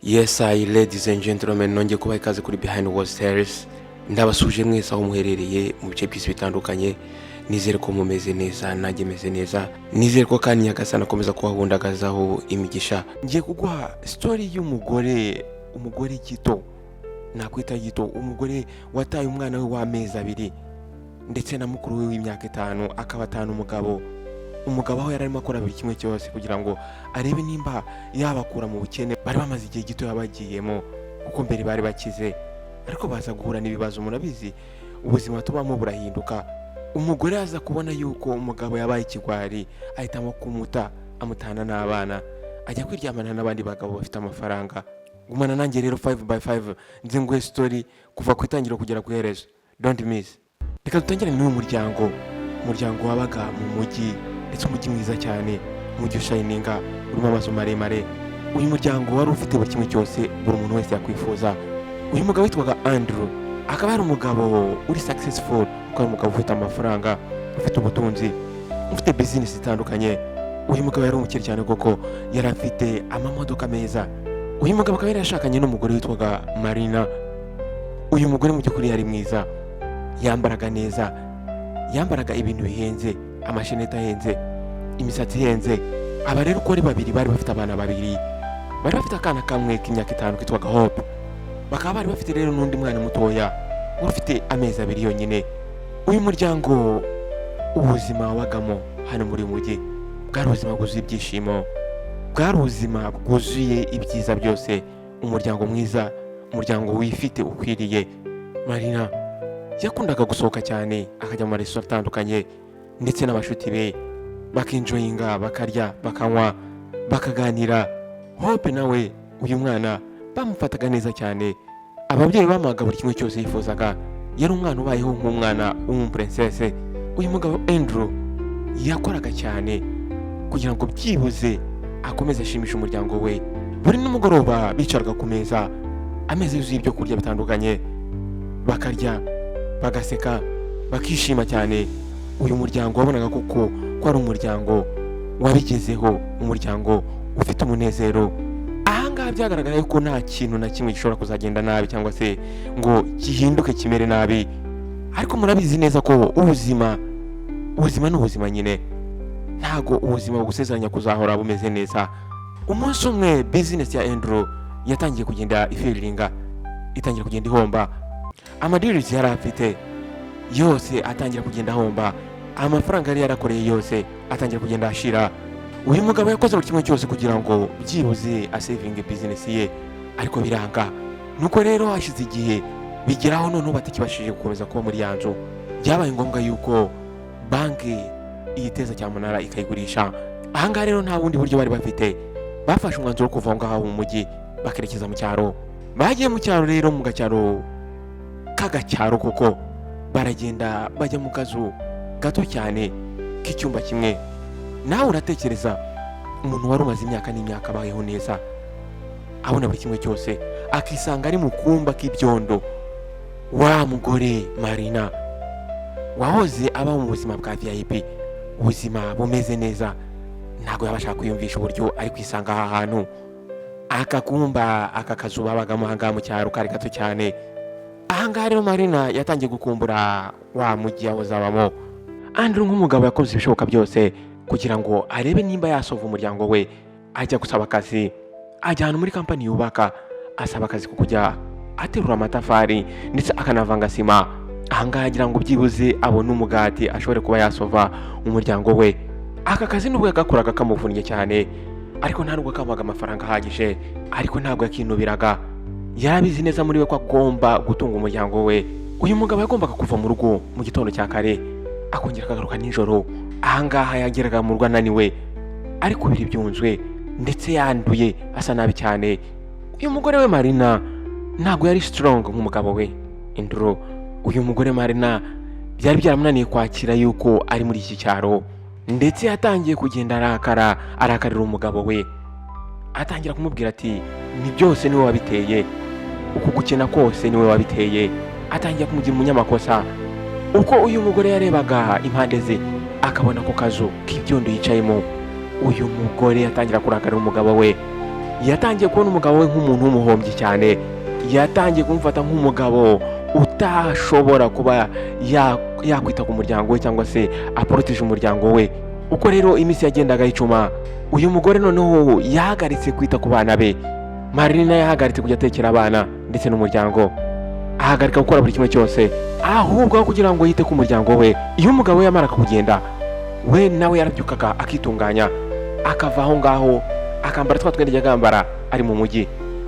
Yes I, ladies and gentlemen, nongeye kubaha ikaze kuri Behind World Tales. Ndabasuje mwese aho muherereye mu bice by'isi bitandukanye. Nizere ko mumeze neza, nanjye meze neza. Nizere ko kandi Nyagasani akomeza kubahundagazaho imigisha. Ngiye kuguha story y'umugore, umugore gito, nakwita gito, umugore wataye umwana we w'amezi 2 ndetse na mukuru we w'imyaka 5, akabatana umugabo. Umugabo aho yari arimo akora buri kimwe cyose kugira ngo arebe nimba yabakura mu bukene bari bamaze igihe gito yabagiyemo, kuko mbere bari bakize, ariko baza guhura n'ibibazo. Murabizi, ubuzima tubamo burahinduka. Umugore aza kubona yuko umugabo yabaye ikigwari, ahitamo kumuta, amutana n'abana, ajya kwiryamana n'abandi bagabo bafite amafaranga. Gumana nanjye rero 5 by 5, nze nguhe story kuva ku itangiriro kugera ku iherezo. Don't miss. Reka dutangire n'uyu muryango, umuryango wabaga mu mujyi, ndetse umujyi mwiza cyane, umujyi ushininga, urimo amazu maremare. Uyu muryango wari ufite buri kimwe cyose buri muntu wese yakwifuza. Uyu mugabo witwaga Andrew, akaba yari umugabo uri successful, kuko ari umugabo ufite amafaranga, ufite ubutunzi, ufite business zitandukanye. Uyu mugabo yari umukire cyane, koko yari afite amamodoka meza. Uyu mugabo akaba yari yashakanye n'umugore witwaga Marina. Uyu mugore mu by'ukuri yari mwiza, yambaraga neza, yambaraga ibintu bihenze, amasheneti ahenze, imisatsi ihenze. Aba rero uko ari babiri bari bafite abana babiri. Bari bafite akana kamwe k'imyaka 5 kitwaga Hope, bakaba bari bafite rero n'undi mwana mutoya wari ufite amezi 2 yonyine. Uyu muryango, ubuzima wabagamo hano muri uyu mujyi bwari ubuzima bwuzuye ibyishimo, bwari ubuzima bwuzuye ibyiza byose, umuryango mwiza, umuryango wifite ukwiriye. Marina yakundaga gusohoka cyane, akajya mu maresitora atandukanye ndetse n'abashuti be, bakenjoyinga, bakarya, bakanywa, bakaganira. Hope nawe, uyu mwana bamufataga neza cyane, ababyeyi bamuhaga buri kimwe cyose yifuzaga. Yari umwana ubayeho nk'umwana w'umuprincesse. Uyu mugabo Andrew yakoraga cyane kugira ngo byibuze akomeze ashimishe umuryango we. Buri nimugoroba bicaraga ku meza, ameza yuzuye ibyo kurya bitandukanye, bakarya, bagaseka, bakishima cyane. Uyu muryango wabonaga koko ko ari umuryango wabigezeho, umuryango ufite umunezero. Ahangaha byagaragara yuko nta kintu na kimwe gishobora kuzagenda nabi cyangwa se ngo gihinduke kimere nabi. Ariko murabizi neza ko ubuzima, ubuzima ni ubuzima nyine, ntago ubuzima bugusezeranya kuzahora bumeze neza. Umunsi umwe business ya Andrew yatangiye kugenda ifailinga, itangira kugenda ihomba. Amadeals yari afite yose atangira kugenda ahomba, amafaranga yari yarakoreye yose atangira kugenda ashira. Uyu mugabo yakoze buri kimwe cyose kugira ngo byibuze asavinge business ye, ariko biranga. Nuko rero hashize igihe, bigeraho noneho batakibashije gukomeza kuba muri ya nzu. Byabaye ngombwa yuko banki iyiteza cyamunara, ikayigurisha. Ahangaha rero nta bundi buryo bari bafite, bafashe umwanzuro wo kuva aho ngaho mu mujyi bakerekeza mu cyaro. Bagiye mu cyaro rero, mu gacyaro k'agacyaro koko, baragenda bajya mu kazu gato cyane k'icyumba kimwe. Nawe uratekereza umuntu wari umaze imyaka n'imyaka abayeho neza, abona buri kimwe cyose, akisanga ari mu kumba k'ibyondo. Wa mugore Marina wahoze aba mu buzima bwa VIP, ubuzima bumeze neza, ntabwo yabasha kwiyumvisha uburyo ari kwisanga aha hantu. Aka kumba, aka kazu babagamo ahangaha mu cyaro kari gato cyane. Ahangaha rero Marina yatangiye gukumbura wa mujyi yahoze abamo. Andrew nk'umugabo yakoze ibishoboka byose kugira ngo arebe nimba yasova umuryango we. Ajya gusaba akazi, ajya ahantu muri kampani yubaka, asaba akazi ko kujya aterura amatafari ndetse akanavanga sima. Ahangaha agira ngo byibuze abone umugati, ashobore kuba yasova umuryango we. Aka kazi nubwo yagakoraga kamuvunnye cyane, ariko nta nubwo kamuhaga amafaranga ahagije, ariko ntabwo yakinubiraga. Yarabizi neza muri we ko agomba gutunga umuryango we. Uyu mugabo yagombaga kuva mu rugo mu gitondo cya kare, akongera akagaruka nijoro. Ahangaha yageraga mu rugo ananiwe, ariko biri byunzwe ndetse yanduye, asa nabi cyane. Uyu mugore we Marina ntabwo yari strong nk'umugabo we Andrew. Uyu mugore Marina byari byaramunaniye kwakira yuko ari muri iki cyaro, ndetse yatangiye kugenda arakara, arakarira umugabo we, atangira kumubwira ati: "Ni byose niwe wabiteye, uku gukena kose niwe wabiteye." Atangira kumugira umunyamakosa. Uko uyu mugore yarebaga impande ze, akabona ako kazu k'ibyondo yicayemo, uyu mugore yatangira kurakarira umugabo we. Yatangiye kubona umugabo we nk'umuntu w'umuhombyi cyane. Yatangiye kumufata nk'umugabo utashobora kuba yakwita ku muryango we cyangwa se aporoteje umuryango we. Uko rero iminsi yagendaga yicuma, uyu mugore noneho yahagaritse kwita ku bana be. Marina yahagaritse kujya atekera abana ndetse n'umuryango, ahagarika gukora buri kimwe cyose, ahubwo aho kugira ngo yite ku muryango we, iyo umugabo we yamaraga kugenda, we nawe yarabyukaga akitunganya, akava aho ngaho, akambara twa twenda ajya yambara ari mu mujyi,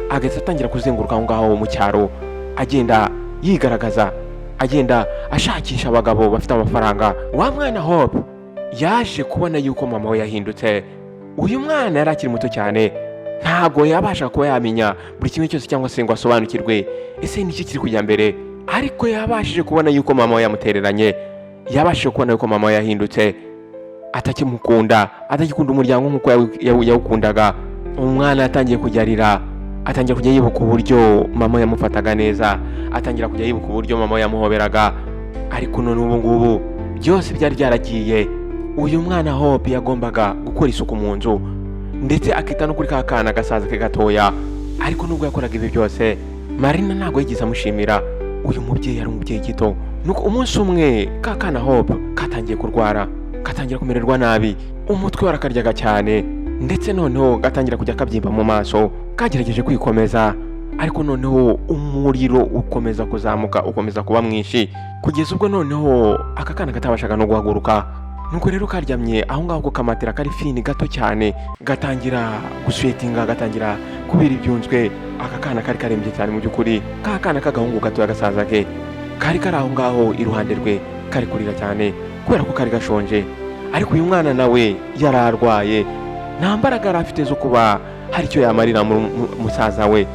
agahita atangira kuzenguruka aho ngaho mu cyaro, agenda yigaragaza, agenda ashakisha abagabo bafite amafaranga. Wa mwana Hope yaje kubona yuko mama we yahindutse. Uyu mwana yari akiri muto cyane, ntabwo yabasha kuba yamenya buri kimwe cyose cyangwa se ngo asobanukirwe ese ni iki kiri kujya mbere, ariko yabashije kubona yuko mama we yamutereranye. Yabashije kubona yuko mama we yahindutse, atakimukunda, atagikunda umuryango nk'uko yawukundaga. Umwana yatangiye kujya arira, atangira kujya yibuka uburyo mama yamufataga neza, atangira kujya yibuka uburyo mama yamuhoberaga, ariko none ubu ngubu byose byari byaragiye. Uyu mwana Hope yagombaga gukora isuku mu nzu, ndetse akita no kuri ka kana gasaza ke gatoya. Ariko nubwo yakoraga ibi byose, Marina ntabwo yigeze amushimira. Uyu mubyeyi yari umubyeyi gito. Nuko umunsi umwe ka kana Hope katangiye kurwara, katangira kumererwa nabi, umutwe warakaryaga cyane, ndetse noneho gatangira kujya kabyimba mu maso. Kagerageje kwikomeza, ariko noneho umuriro ukomeza kuzamuka, ukomeza kuba mwinshi, kugeza ubwo noneho aka kana katabashaga no guhaguruka. Nuko rero karyamye aho ngaho ku kamatera kari fini gato cyane, gatangira gusweatinga, gatangira kubira ibyunzwe. Aka kana kari karembye cyane mu by'ukuri. Ka kana k'agahungu gatoya, gasaza ke kari kari aho ngaho iruhande rwe, kari kurira cyane kubera ko kari gashonje. Ariko uyu mwana nawe yari arwaye, nta mbaraga yari afite zo kuba hari icyo yamarira musaza we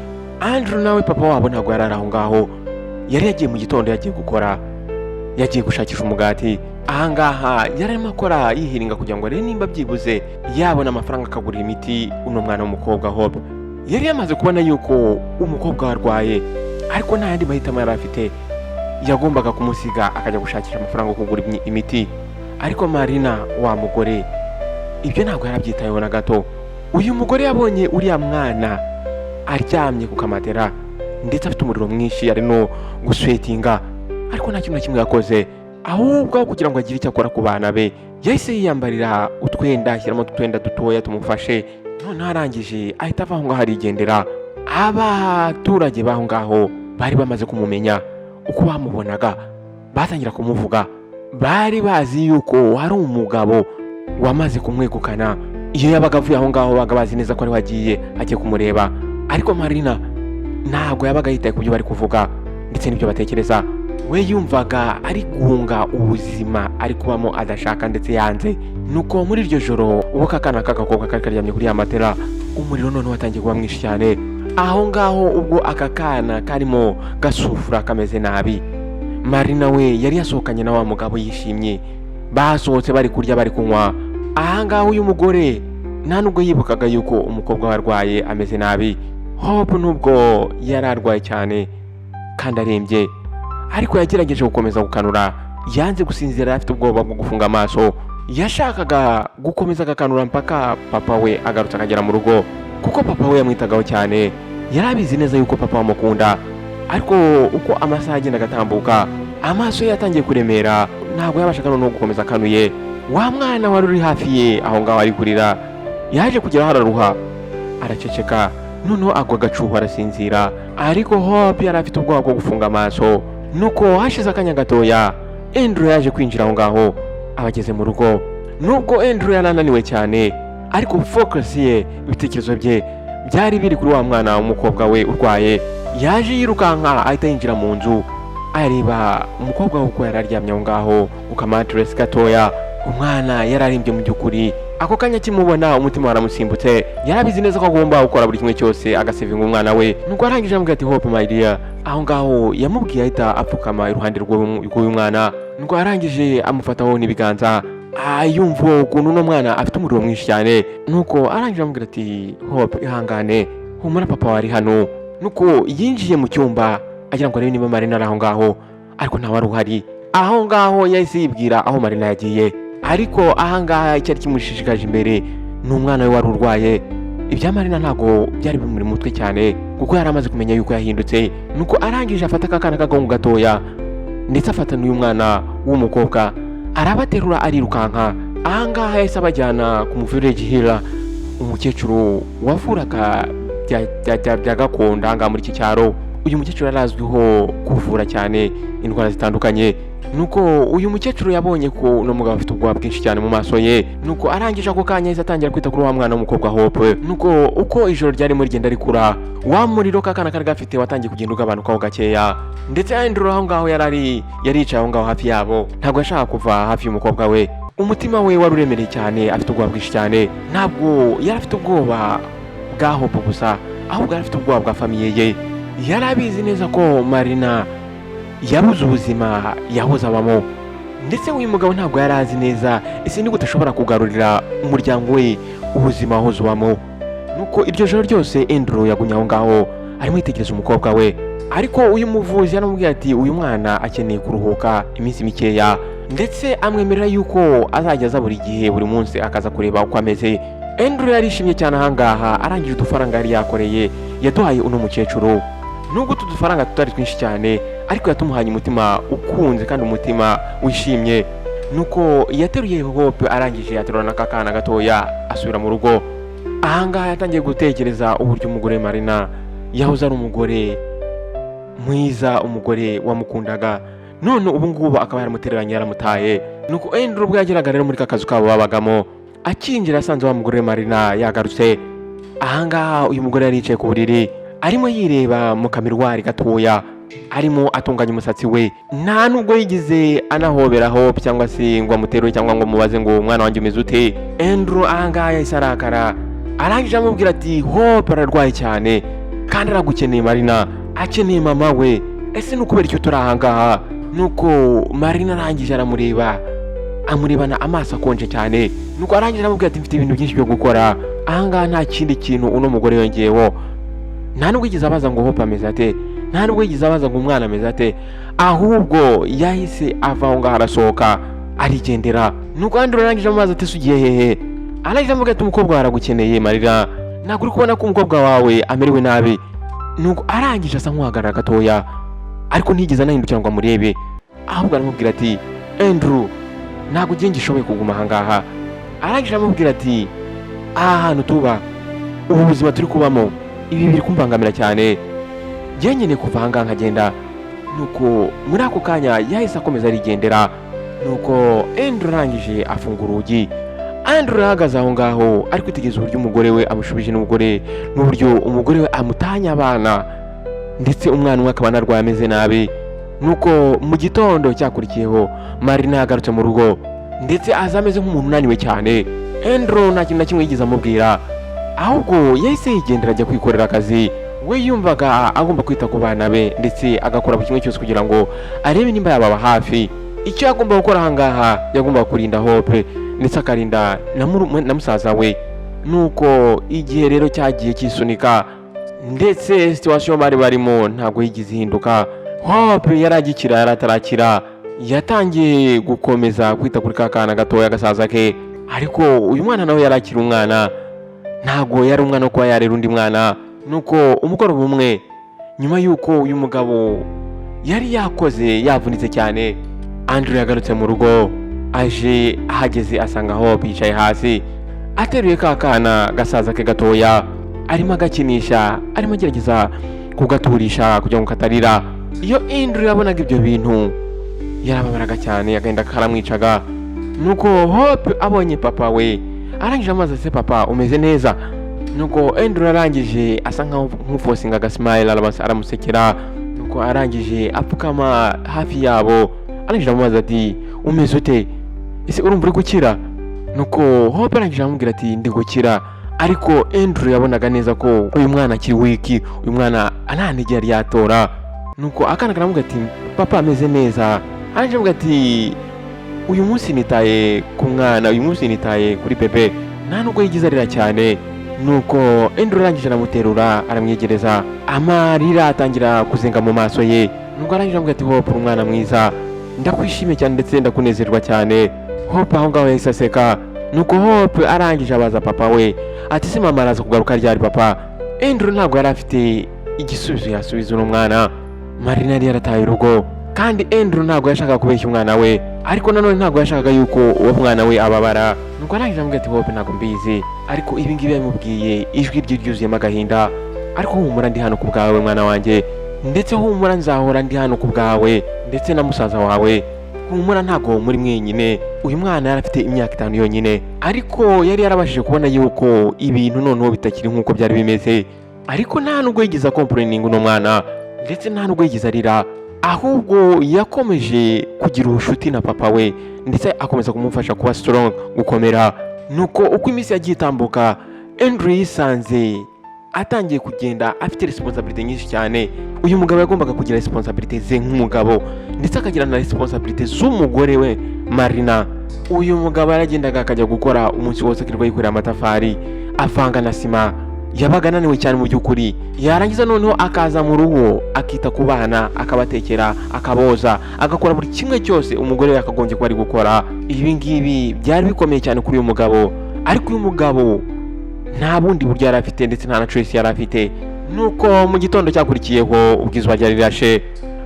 Andrew. Nawe papa wabo ntabwo yari ari aho ngaho, yari yagiye mu gitondo, yagiye gukora, yagiye gushakisha umugati. Ahangaha yari arimo akora yihiringa kugira ngo arebe nimba byibuze yabona amafaranga akagurira imiti uno mwana w'umukobwa Hope. Yari yamaze kubona yuko umukobwa we arwaye, ariko nta yandi mahitamo yari afite. Yagombaga kumusiga akajya gushakisha amafaranga yo kugura imiti. Ariko Marina wa mugore ibyo ntabwo yarabyitayeho na gato. Uyu mugore yabonye uriya mwana aryamye ku kamatera, ndetse afite umuriro mwinshi, ari no gusweatinga, ariko nta kintu na kimwe yakoze. Ahubwo aho kugira ngo agire icyo akora ku bana be, yahise yiyambarira utwenda, ashyiramo utwenda dutoya tumufashe, noneho arangije ahita ava aho ngaho arigendera. Abaturage b'aho ngaho bari bamaze kumumenya. Uko bamubonaga batangira kumuvuga. Bari bazi yuko hari umugabo wamaze kumwegukana. Iyo yabaga avuye aho ngaho, baga bazi neza ko ariho agiye, agiye kumureba. Ariko Marina ntabwo yabaga yitaye ku byo bari kuvuga ndetse n'ibyo batekereza. We yumvaga ari guhunga ubuzima ari kubamo adashaka ndetse yanze. Nuko muri iryo joro, ubwo kakana k'agakobwa kari karyamye kuri ya matera, umuriro noneho watangiye kuba mwinshi cyane aho ngaho. Ubwo aka kana karimo gasufura kameze nabi, Marina we yari yasohokanye na wa mugabo yishimye, basohotse bari kurya, bari kunywa. Ahangaha uyu mugore nta nubwo yibukaga yuko umukobwa we arwaye, ameze nabi. Hope nubwo yari arwaye cyane kandi arembye, ariko yagerageje gukomeza gukanura. Yanze gusinzira, afite ubwoba bwo gufunga amaso. Yashakaga gukomeza agakanura mpaka papa we agarutse akagera mu rugo, kuko papa we yamwitagaho cyane. Yari abizi neza yuko papa amukunda. Ariko uko amasaha agenda agatambuka, amaso ye yatangiye kuremera, ntabwo yabashaga noneho gukomeza akanuye. Wa mwana wari uri hafi ye aho ngaho ari kurira, yaje kugeraho araruha, araceceka, noneho agwa agacuho, arasinzira. Ariko Hope yari afite ubwoba bwo gufunga amaso. Nuko hashize akanya gatoya, Andrew yaje kwinjira aho ngaho, abageze mu rugo. Nubwo Andrew yari ananiwe cyane, ariko focus ye, ibitekerezo bye byari biri kuri wa mwana w'umukobwa we urwaye. Yaje yirukanka, ahita yinjira mu nzu, areba umukobwa we uko yari aryamye aho ngaho ku kamatiresi gatoya. Umwana yari arembye mu by'ukuri. Ako kanya akimubona, umutima waramusimbutse. Yari abizi neza ko agomba gukora buri kimwe cyose agasavinga umwana we. Nuko arangije amubwira ati: "Hope, my dear." Aho ngaho yamubwiye, ahita apfukama iruhande rw'uyu mwana. Nuko arangije amufataho n'ibiganza, yumva ukuntu uno mwana afite umuriro mwinshi cyane. Nuko arangije amubwira ati: "Hope, ihangane, humura, papa wari hano." Nuko yinjiye mu cyumba agira ngo arebe niba Marina ari aho ngaho, ariko ntawe wari uhari aho ngaho. Yahise yibwira aho Marina yagiye, ariko ahangaha icyari kimushishikaje imbere ni umwana we wari urwaye. Ibya Marina ntabwo byari bimuri mutwe cyane, kuko yari amaze kumenya yuko yahindutse. Nuko arangije afata aka kana k'agahungu gatoya, ndetse afata n'uyu mwana w'umukobwa, arabaterura arirukanka. Ahangaha yahise abajyana ku mu village healer, umukecuru wavuraga bya gakondo ahangaha muri iki cyaro. Uyu mukecuru yari azwiho kuvura cyane indwara zitandukanye. Nuko uyu mukecuru yabonye ko uno mugabo afite ubwoba bwinshi cyane mu maso ye, nuko arangije ako kanya yahise atangira kwita kuri wa mwana w'umukobwa Hope. Nuko uko ijoro ryarimo rigenda rikura, wa muriro kakana kari gafite watangiye kugenda ugabanukaho gakeya. Ndetse Andrew aho ngaho yari ari, yari yicaye aho ngaho hafi yabo, ntabwo yashakaga kuva hafi y'umukobwa we. Umutima we wari uremereye cyane, afite ubwoba bwinshi cyane. Ntabwo yari afite ubwoba bwa Hope gusa, ahubwo yari afite ubwoba bwa famille ye. Yari abizi neza ko Marina yabuze ubuzima yahoze abamo, ndetse uyu mugabo ntabwo yari azi neza ese ni gute ashobora kugarurira umuryango we ubuzima wahoze ubamo. Nuko iryo joro ryose Andrew yagumye aho ngaho arimo yitegereza umukobwa we. Ariko uyu muvuzi yaramubwiye ati uyu mwana akeneye kuruhuka iminsi mikeya, ndetse amwemerera yuko azajya aza buri gihe, buri munsi akaza kureba uko ameze. Andrew yarishimye cyane. Ahangaha arangije udufaranga yari yakoreye yaduhaye uno mukecuru. Nubwo utu dufaranga tutari twinshi cyane, ariko yatumuhaye umutima ukunze kandi umutima wishimye. Nuko yateruye Hope, arangije aterura n'akakana gatoya, asubira mu rugo. Ahangaha yatangiye gutekereza uburyo umugore Marina yahoze ari umugore mwiza, umugore wamukundaga, none ubu ngubu akaba yaramutereranye, yaramutaye. Nuko Andrew ubwo yageraga rero muri ka kazu kabo babagamo, akinjira asanze wa mugore Marina yagarutse. Ahangaha uyu mugore yari yicaye ku buriri, arimo yireba mu ka miroir gatoya, arimo atunganya umusatsi we. Nta nubwo yigeze anahobera Hope cyangwa se ngo amuterure cyangwa ngo amubaze ngo umwana wanjye umeze ute. Andrew ahangaha yahise arakara, arangije amubwira ati Hope ararwaye cyane kandi aragukeneye Marina, akeneye mama we. Ese ni ukubera icyo turi ahangaha? Nuko Marina arangije aramureba, amurebana amaso akonje cyane. Nuko arangije aramubwira ati mfite ibintu byinshi byo gukora. Ahangaha nta kindi kintu uno mugore yongeyeho. Nta nubwo yigeze abaza ngo Hope ameze ate, nta nubwo yigeze abaza ngo umwana ameze ate, ahubwo yahise ava aho ngaho arasohoka arigendera. Nuko Andrew arangije amubaza ati ese ugiye hehe? Arangije amuvuga ati umukobwa wawe aragukeneye Marina, ntabwo uri kubona ko umukobwa wawe amerewe nabi? Nuko arangije asa nk'uhagarara gatoya, ariko ntiyigeze anahindukira ngo amurebe, ahubwo aramubwira ati Andrew, ntabwo ugiye ngishoboye kuguma ahangaha. Arangije aramubwira ati aha hantu tuba, ubu buzima turi kubamo, ibi biri kumbangamira cyane, njye nkeneye kuva ahangaha nkagenda. Nuko muri ako kanya yahise akomeza arigendera. Nuko Andrew arangije afunga urugi. Andrew ahagaze aho ngaho ari kwitegereza uburyo umugore we amushubije n'umugore, n'uburyo umugore we amutanye abana, ndetse umwana umwe akaba anarwaye ameze nabi. Nuko mu gitondo cyakurikiyeho Marina yagarutse mu rugo, ndetse aza ameze nk'umuntu unaniwe cyane. Andrew nta kintu na kimwe yigeze amubwira, ahubwo yahise yigendera ajya kwikorera akazi. We yumvaga agomba kwita ku bana be, ndetse agakora buri kimwe cyose kugira ngo arebe nimba yababa hafi. Icyo yagomba gukora ahangaha, yagombaga kurinda Hope ndetse akarinda na musaza we. Nuko igihe rero cyagiye cyisunika, ndetse situation bari barimo ntabwo yigeze ihinduka. Hope yari agikira, yari atarakira. Yatangiye gukomeza kwita kuri ka kana gatoya gasaza ke, ariko uyu mwana nawe yari akiri umwana, ntabwo yari umwana wo kuba yarera undi mwana. Nuko umugoroba umwe, nyuma y'uko uyu mugabo yari yakoze yavunitse cyane, Andrew yagarutse mu rugo. Aje ahageze asanga Hope yicaye hasi ateruye ka kana gasaza ke gatoya, arimo agakinisha, arimo agerageza kugaturisha kugira ngo katarira. Iyo Andrew yabonaga ibyo bintu yarababaraga cyane, agahinda karamwicaga. Nuko Hope abonye papa we, arangije amazi ase papa umeze neza? Nuko Andrew arangije asa nkaho nk'uforcinga agasmile, aramusekera. Nuko arangije apfukama hafi yabo, arangije amubaza ati umeze ute? Ese urumva uri gukira? Nuko Hope arangije aramubwira ati ndi gukira. Ariko Andrew yabonaga neza ko uyu mwana akiri weak, uyu mwana nta ntege yari yatora. Nuko akana karamubwira ati papa ameze neza. Arangije aramubwira ati uyu munsi nitaye ku mwana, uyu munsi nitaye kuri bébé, nta nubwo yigize arira cyane. Nuko Andrew arangije aramuterura, aramwegereza, amarira atangira kuzenga mu maso ye. Nuko arangije aramubwira ati Hope, uri umwana mwiza, ndakwishimiye cyane ndetse ndakunezerwa cyane. Hope aho ngaho yahise aseka. Nuko Hope arangije abaza papa we ati: "Se mama araza kugaruka ryari, papa?" Andrew ntabwo yari afite igisubizo yasubiza uno mwana. Marina yari yarataye urugo, kandi Andrew ntabwo yashakaga kubeshya umwana we, ariko nanone ntabwo yashakaga yuko uwo mwana we ababara. Nuko arangije amubwira ati: "Hope, ntabwo mbizi." Ariko ibi ngibi yabimubwiye ijwi rye ryuzuyemo agahinda. "Ariko humura, ndi hano ku bwawe, mwana wanjye, ndetse humura, nzahora ndi hano ku bwawe ndetse na musaza wawe. Humura, ntabwo muri mwenyine." Uyu mwana yari afite imyaka 5 yonyine, ariko yari yarabashije kubona yuko ibintu noneho bitakiri nk'uko byari bimeze. Ariko nta nubwo yigeze acomplaininga uno mwana, ndetse nta nubwo yigeze arira, ahubwo yakomeje kugira ubucuti na papa we, ndetse akomeza kumufasha kuba strong, gukomera. Nuko uko iminsi yagiye itambuka, Andrew yisanze atangiye kugenda afite responsibility nyinshi cyane. Uyu mugabo yagombaga kugira responsibility ze nk'umugabo, ndetse akagira na responsibility z'umugore we Marina. Uyu mugabo yaragendaga akajya gukora umunsi wose, akirirwa yikorera amatafari, avanga na sima. Yabaga ananiwe cyane mu by'ukuri. Yarangiza noneho akaza mu rugo, akita ku bana, akabatekera, akaboza, agakora buri kimwe cyose umugore we yakagombye kuba ari gukora. Ibi ngibi byari bikomeye cyane kuri uyu mugabo, ariko uyu mugabo nta bundi buryo yari afite, ndetse nta na choice yari afite. Nuko mu gitondo cyakurikiyeho, ubwo izuba ryari rirashe,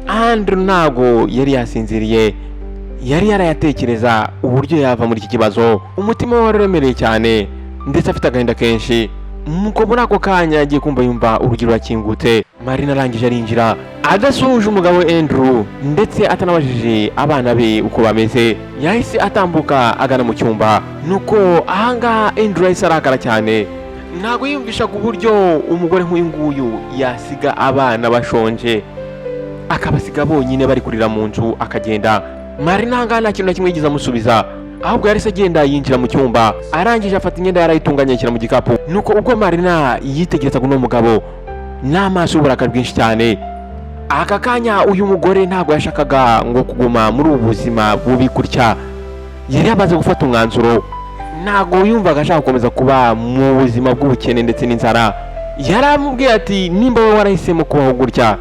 Andrew ntabwo yari yasinziriye. Yari yarayatekereza uburyo yava muri iki kibazo. Umutima we wari uremereye cyane, ndetse afite agahinda kenshi. Nuko muri ako kanya yagiye kumva, yumva urugi rurakingutse. Marina arangije arinjira adasuhuje umugabo we Andrew, ndetse atanabajije abana be uko bameze. Yahise atambuka agana mu cyumba. Nuko ahangaha Andrew yahise arakara cyane. Ntabwo yiyumvishaga uburyo umugore nk'uyu nguyu yasiga abana bashonje, akabasiga bonyine bari kurira mu nzu, akagenda. Marina ahangaha nta kintu na kimwe yigeze amusubiza, ahubwo yahise agenda yinjira mu cyumba, arangije afata imyenda yarayitunganya, ayishyira mu gikapu. Nuko ubwo Marina yitegerezaga uno mugabo n'amaso y'uburakari bwinshi cyane, aka kanya uyu mugore ntabwo yashakaga ngo kuguma muri ubu buzima bubi gutya. Yari yamaze gufata umwanzuro. Ntabwo yumvaga ashaka gukomeza kuba mu buzima bw'ubukene ndetse n'inzara. Yaramubwiye ati: "Nimba wowe warahisemo kubaho gutya,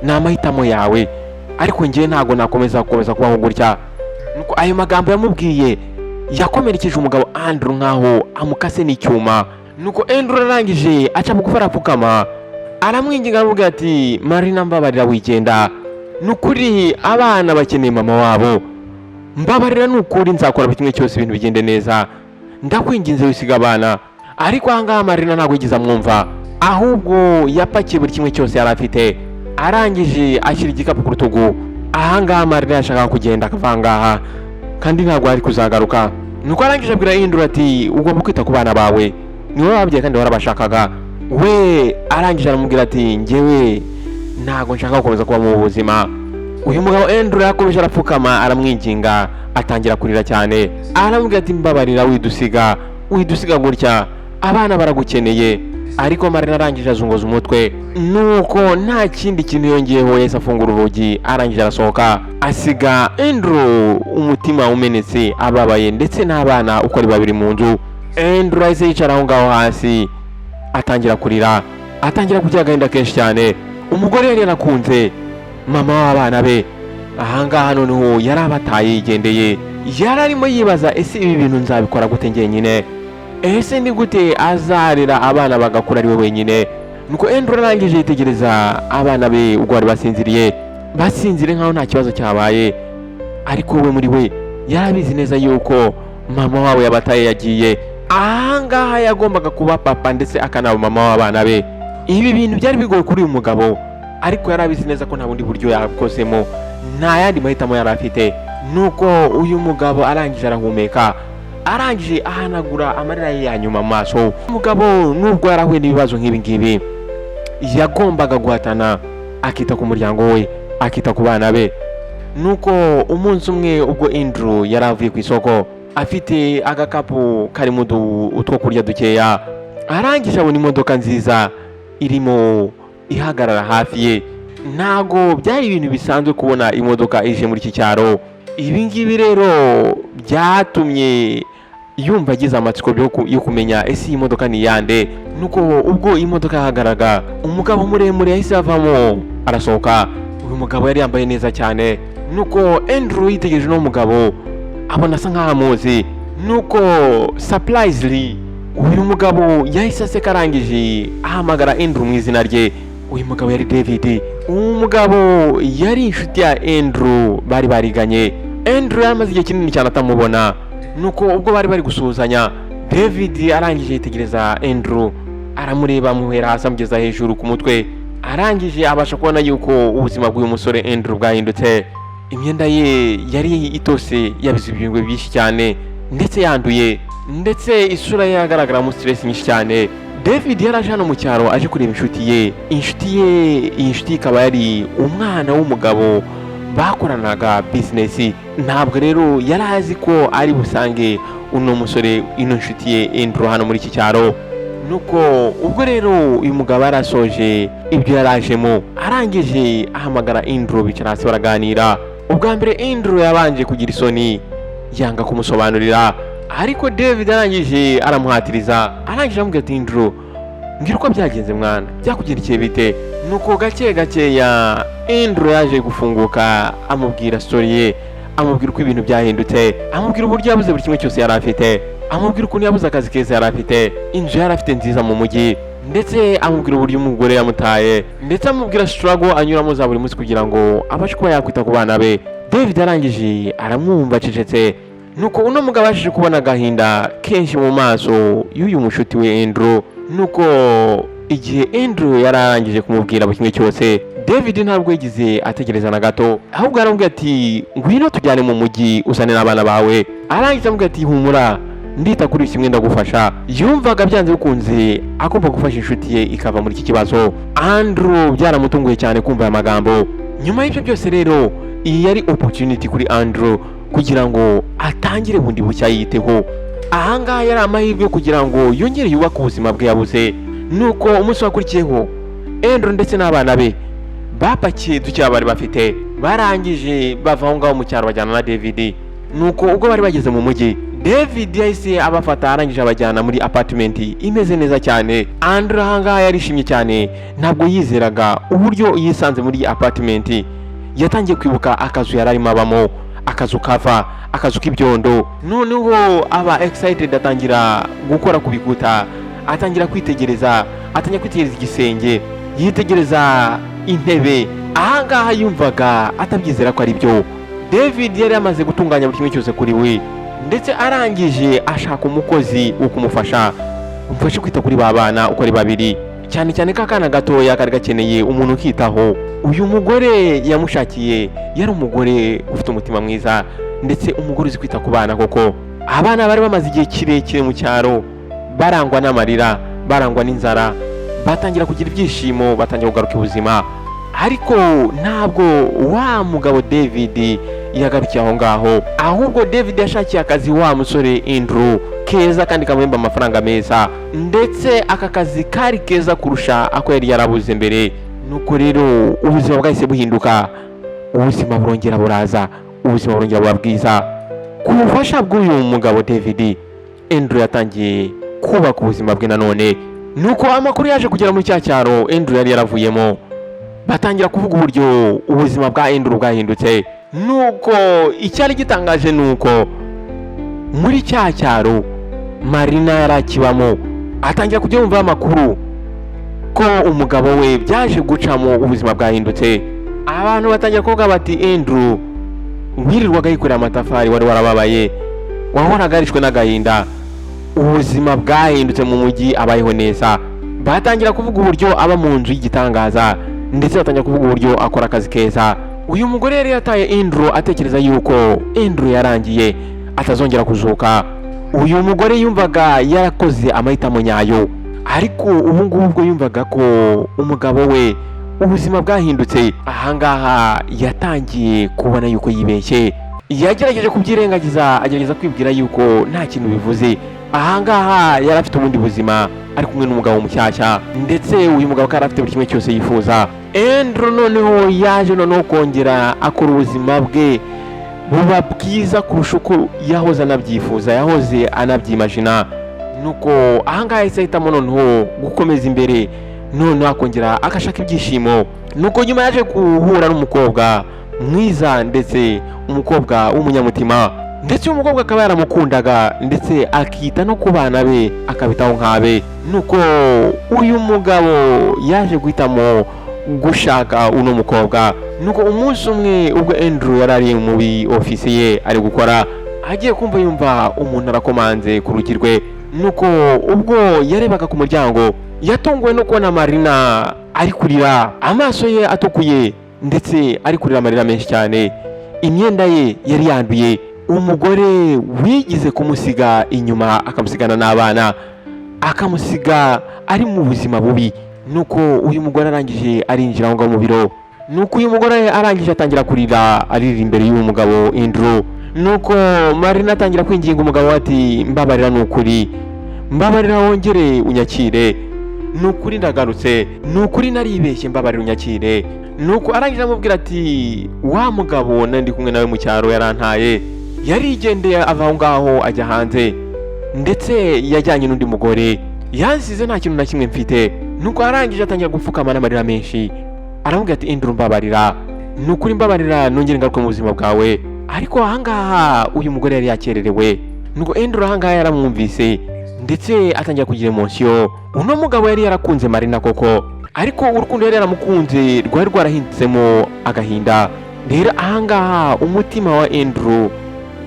ni amahitamo yawe, ariko njyewe ntabwo nakomeza gukomeza kubaho gutya." Nuko ayo magambo yamubwiye yakomerekeje umugabo Andrew nkaho amukase n'icyuma. Nuko Andrew arangije aca bugufi, arapfukama, aramwinginga, aramubwira ati: "Marina, mbabarira, wigenda. Ni ukuri abana bakeneye mama wabo. Mbabarira, ni ukuri, nzakora buri kimwe cyose ibintu bigende neza. Ndakwinginze, wisiga abana." Ariko ahangaha Marina ntabwo yigeze amwumva, ahubwo yapakiye buri kimwe cyose yari afite, arangije ashyira igikapu ku rutugu. Ahangaha Marina yashakaga kugenda akava ahangaha, kandi ntabwo ari kuzagaruka. Nuko arangije abwira Andrew ati: "Ugomba kwita ku bana bawe, ni wowe wababyaye kandi warabashakaga." We arangije aramubwira ati: "Njyewe ntabwo nshaka gukomeza kuba mu buzima." Uyu mugabo Andrew yakomeje arapfukama, aramwinginga, atangira kurira cyane, aramubwira ati: "Mbabarira, widusiga, widusiga gutya, abana baragukeneye." Ariko Marina arangije azunguza umutwe. Nuko nta kindi kintu yongeyeho, yahise afungura urugi, arangije arasohoka, asiga Andrew umutima umenetse, ababaye, ndetse n'abana uko ari babiri mu nzu. Andrew yahise yicara aho ngaho hasi, atangira kurira, atangira kugira agahinda kenshi cyane. Umugore yari yarakunze, mama w'abana be, ahangaha noneho yari abataye yigendeye. Yari arimo yibaza: "Ese ibi bintu nzabikora gute njyenyine? Ese ni gute azarera abana bagakura ari we wenyine?" Nuko Andrew arangije yitegereza abana be ubwo bari basinziriye, basinziriye nkaho nta kibazo cyabaye, ariko we muri we yari abizi neza yuko mama wabo yabataye yagiye. Ahangaha yagombaga kuba papa ndetse akanaba mama w'abana be. Ibi bintu byari bigoye kuri uyu mugabo, ariko yari abizi neza ko nta bundi buryo yabikozemo, nta yandi mahitamo yari afite. Nuko uyu mugabo arangije arahumeka, arangije ahanagura amarira ye ya nyuma mu maso. Umugabo nubwo yarahuye n'ibibazo nk'ibi ngibi, yagombaga guhatana, akita ku muryango we, akita ku bana be. Nuko umunsi umwe ubwo Andrew yari avuye ku isoko afite agakapu karimo utwo kurya dukeya, arangije abona imodoka nziza irimo ihagarara hafi ye. Ntago byari ibintu bisanzwe kubona imodoka ije muri iki cyaro. Ibi ngibi rero byatumye yumva agize amatsiko yo kumenya ese iyi modoka ni iyande. Nuko ubwo imodoka yahagaraga, umugabo muremure yahise avamo, arasohoka. Uyu mugabo yari yambaye neza cyane. Nuko Andrew yitegereje uno mugabo, abona asa nkaho amuzi. Nuko surprisingly uyu mugabo yahise aseka, arangije ahamagara Andrew mu izina rye. Uyu mugabo yari David. Uyu mugabo yari inshuti ya Andrew, bari bariganye. Andrew yari amaze igihe kinini cyane atamubona. Nuko ubwo bari bari gusuhuzanya, David arangije yitegereza Andrew, aramureba, amuhera hasi amugeza hejuru ku mutwe. Arangije abasha kubona yuko ubuzima bw'uyu musore Andrew bwahindutse. Imyenda ye yari itose, yabize ibyungwe byinshi cyane ndetse yanduye, ndetse isura ye yagaragaramo stress nyinshi cyane. David yari aje hano mu cyaro aje kureba inshuti ye. Inshuti ye, iyi nshuti ikaba yari umwana w'umugabo bakoranaga business. Ntabwo rero yari azi ko ari busange uno musore, ino nshuti ye Andrew, hano muri iki cyaro. Nuko ubwo rero uyu mugabo yarasoje ibyo yarajemo, arangije ahamagara Andrew, bicara hasi baraganira. Ubwa mbere Andrew yabanje kugira isoni, yanga kumusobanurira, ariko David arangije aramuhatiriza, arangije aramubwira ati: "Andrew, mbwira uko byagenze mwana, byakugendekeye bite?" Nuko gake gakeya Andrew yaje gufunguka, amubwira story ye, amubwira uko ibintu byahindutse, amubwira uburyo yabuze buri kimwe cyose yari afite, amubwira ukuntu yabuze akazi keza yari afite, inzu yari afite nziza mu mujyi, ndetse amubwira uburyo umugore yamutaye, ndetse amubwira struggle anyuramo za buri munsi kugira ngo abashe kuba yakwita ku bana be. David arangije aramwumva acecetse. Nuko uno mugabo abashije kubona agahinda kenshi mu maso y'uyu mushuti we Andrew. Nuko igihe Andrew yari arangije kumubwira buri kimwe cyose, David ntabwo yigize ategereza na gato, ahubwo yaramubwiye ati: "Ngwino tujyane mu mujyi, uzane n'abana bawe." Arangije amubwira ati: "Humura, ndita kuri kimwe, ndagufasha." Yumvaga byanze bikunze agomba gufasha inshuti ye ikava muri iki kibazo. Andrew byaramutunguye cyane kumva aya magambo. Nyuma y'ibyo byose rero, iyi yari opportunity kuri Andrew kugira ngo atangire bundi bushya, yiteho. Ahangaha yari amahirwe kugira ngo yongere yubake ubuzima bwe yabuze. Nuko umunsi wakurikiyeho, Andrew ndetse n'abana be bapakiye dukeya bari bafite, barangije bava aho ngaho mu cyaro, bajyana na David. Nuko ubwo bari bageze mu mujyi, David yahise abafata, arangije abajyana muri apartment imeze neza cyane. Andrew ahangaha yarishimye cyane, ntabwo yizeraga uburyo yisanze muri apartment. Yatangiye kwibuka akazu yari arimo abamo, akazu kava, akazu k'ibyondo. Noneho aba excited, atangira gukora ku bikuta, atangira kwitegereza, atangira kwitegereza igisenge, yitegereza intebe. Ahangaha yumvaga atabyizera ko ari byo. David yari yamaze gutunganya buri kimwe cyose kuri we, ndetse arangije ashaka umukozi wo kumufasha, umufashe kwita kuri ba bana uko ari babiri, cyane cyane ko akana gatoya kari gakeneye umuntu ukitaho. Uyu mugore yamushakiye yari umugore ufite umutima mwiza, ndetse umugore uzi kwita ku bana koko. Abana bari bamaze igihe kirekire mu cyaro barangwa n'amarira, barangwa n'inzara, batangira kugira ibyishimo, batangira kugaruka ubuzima. Ariko ntabwo wa mugabo David yagarukiye aho ngaho, ahubwo David yashakiye akazi wa musore Andrew keza kandi kamuhemba amafaranga meza, ndetse aka kazi kari keza kurusha ako yari yarabuze mbere. Nuko rero ubuzima bwahise buhinduka, ubuzima burongera buraza, ubuzima burongera buba bwiza. Ku bufasha bw'uyu mugabo David, Andrew yatangiye kubaka ubuzima bwe nanone. Nuko amakuru yaje kugera muri cya cyaro Andrew yari yaravuyemo, batangira kuvuga uburyo ubuzima bwa Andrew bwahindutse. Nuko icyari gitangaje ni uko muri cya cyaro Marina yari akibamo, atangira kujya yumva amakuru ko umugabo we byaje gucamo, ubuzima bwahindutse. Abantu batangira kuvuga bati: "Andrew wirirwaga yikorera amatafari, wari warababaye, wahoraga arishwe n'agahinda, ubuzima bwahindutse, mu mujyi abayeho neza." Batangira kuvuga uburyo aba mu nzu y'igitangaza, ndetse batangira kuvuga uburyo akora akazi keza. Uyu mugore yari yataye Andrew atekereza yuko Andrew yarangiye, atazongera kuzuka. Uyu mugore yumvaga yarakoze amahitamo nyayo, ariko ubu ngubu ubwo yumvaga ko umugabo we ubuzima bwahindutse, ahangaha yatangiye kubona yuko yibeshye. Yagerageje kubyirengagiza, agerageza kwibwira yuko nta kintu bivuze. Ahangaha yari afite ubundi buzima, ari kumwe n'umugabo mushyashya, ndetse uyu mugabo akaba afite buri kimwe cyose yifuza. Andrew noneho yaje noneho kongera akora ubuzima bwe buba bwiza kurusha uko yahoze anabyifuza, yahoze anabyimajina. Nuko ahangaha yahise ahitamo noneho gukomeza imbere, noneho akongera agashaka ibyishimo. Nuko nyuma yaje guhura n'umukobwa mwiza, ndetse umukobwa w'umunyamutima. Ndetse uyu mukobwa akaba yaramukundaga, ndetse akita no ku bana be, akabitaho nk'abe. Nuko uyu mugabo yaje guhitamo gushaka uno mukobwa. Nuko umunsi umwe, ubwo Andrew yari ari muri ofisi ye ari gukora, agiye kumva yumva umuntu arakomanze ku rugi rwe. Nuko ubwo yarebaga ku muryango, yatunguwe no kubona Marina ari kurira, amaso ye atukuye, ndetse ari kurira amarira menshi cyane. Imyenda ye yari yanduye. Umugore wigize kumusiga inyuma, akamusigana n'abana, akamusiga ari mu buzima bubi. Nuko uyu mugore arangije arinjira aho ngaho mu biro. Nuko uyu mugore arangije atangira kurira, arira imbere y'uwo mugabo Andrew. Nuko Marina atangira kwinginga umugabo we ati: "Mbabarira, ni ukuri, mbabarira wongere unyakire. Ni ukuri ndagarutse, ni ukuri naribeshye, mbabarira unyakire." Nuko arangije amubwira ati: "Wa mugabo nari ndi kumwe nawe mu cyaro yarantaye, yarigendeye, ava aho ngaho ajya hanze, ndetse yajyanye n'undi mugore, yansize nta kintu na kimwe mfite." Nuko arangije atangira gupfukama n'amarira menshi, aramubwira ati: "Andrew, mbabarira, ni ukuri mbabarira, nongere ngaruke mu buzima bwawe." Ariko ahangaha uyu mugore yari yakererewe. Nuko Andrew ahangaha yaramwumvise, ndetse atangira kugira emotion. Uno mugabo yari yarakunze Marina koko, ariko urukundo yari yaramukunze rwari rwarahinditsemo agahinda. Rero ahangaha umutima wa Andrew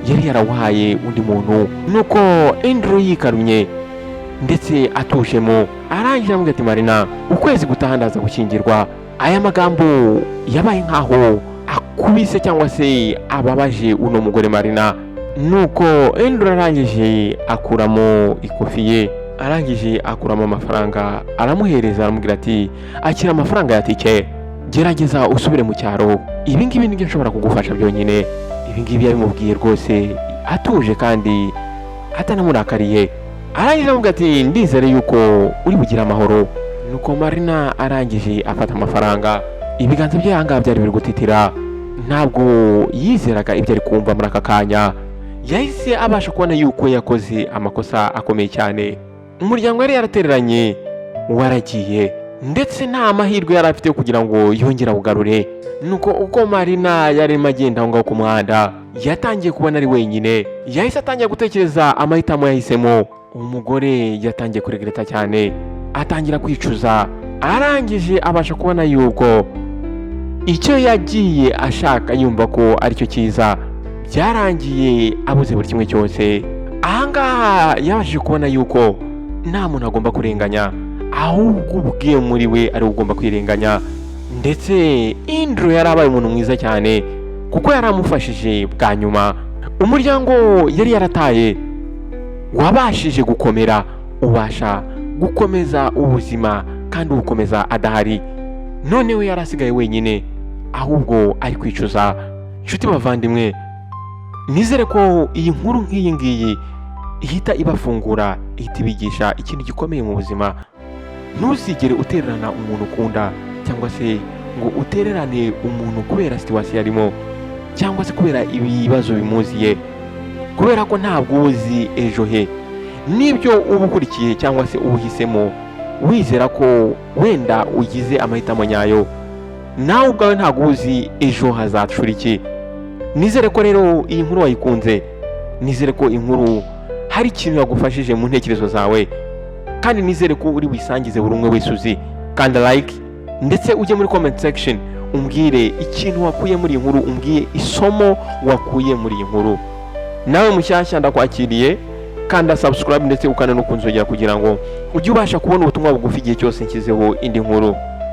yari yarawuhaye undi muntu. Nuko Andrew yikarumye ndetse atujemo, arangije aramubwira ati: "Marina, ukwezi gutaha ndaza gushyingirwa." Aya magambo yabaye nkaho akubise cyangwa se ababaje uno mugore Marina. Nuko Andrew arangije akuramo ikofi ye, arangije akuramo amafaranga, aramuhereza, aramubwira ati: "Akira amafaranga ya tike, gerageza usubire mu cyaro. Ibi ngibi nibyo nshobora kugufasha byonyine." Ibi ngibi yabimubwiye rwose atuje kandi atanamurakariye. Arangije aramubwira ati: "Ndizere yuko uri bugire amahoro." Nuko Marina arangije afata amafaranga, ibiganza bye ahangaha byari biri gutitira, ntabwo yizeraga ibyo ari kumva muri aka kanya. Yahise abasha kubona yuko yakoze amakosa akomeye cyane. Umuryango yari yaratereranye waragiye, ndetse nta mahirwe yari afite yo kugira ngo yongere awugarure. Nuko uko Marina yarimo agenda aho ngaho ku muhanda, yatangiye kubona ari wenyine. Yahise atangira gutekereza amahitamo yahisemo. Umugore yatangiye kuregreta cyane, atangira kwicuza. Arangije abasha kubona yuko icyo yagiye ashaka yumva ko aricyo cyiza, byarangiye abuze buri kimwe cyose. Ahangaha yabashije kubona yuko nta muntu agomba kurenganya, ahubwo ubwe muri we ari we ugomba kwirenganya. Ndetse Andrew yari abaye umuntu mwiza cyane, kuko yari amufashije bwa nyuma. Umuryango yari yarataye wabashije gukomera, ubasha gukomeza ubuzima kandi ubukomeza adahari. Noneho yari asigaye wenyine, ahubwo ari kwicuza. Inshuti bavandimwe, nizere ko iyi nkuru nk'iyi ngiyi ihita ibafungura, ihita ibigisha ikintu gikomeye mu buzima. Ntuzigere utererana umuntu ukunda, cyangwa se ngo utererane umuntu kubera situation arimo, cyangwa se kubera ibibazo bimuziye, kubera ko ntabwo uzi ejo he. N'ibyo uba ukurikiye cyangwa se uba uhisemo wizera ko wenda ugize amahitamo nyayo, nawe ubwawe ntabwo uzi ejo hazacura iki. Nizere ko rero iyi nkuru wayikunze, nizere ko inkuru hari ikintu yagufashije mu ntekerezo zawe, kandi nizere ko uri buyisangize buri umwe wese uzi. Kanda like, ndetse ujye muri comment section umbwire ikintu wakuye muri iyi nkuru, umbwire isomo wakuye muri iyi nkuru. Nawe mushyashya ndakwakiriye, kanda subscribe ndetse ukanda no kunzogera kugira ngo ujye ubasha kubona ubutumwa bugufi igihe cyose nshyizeho indi nkuru.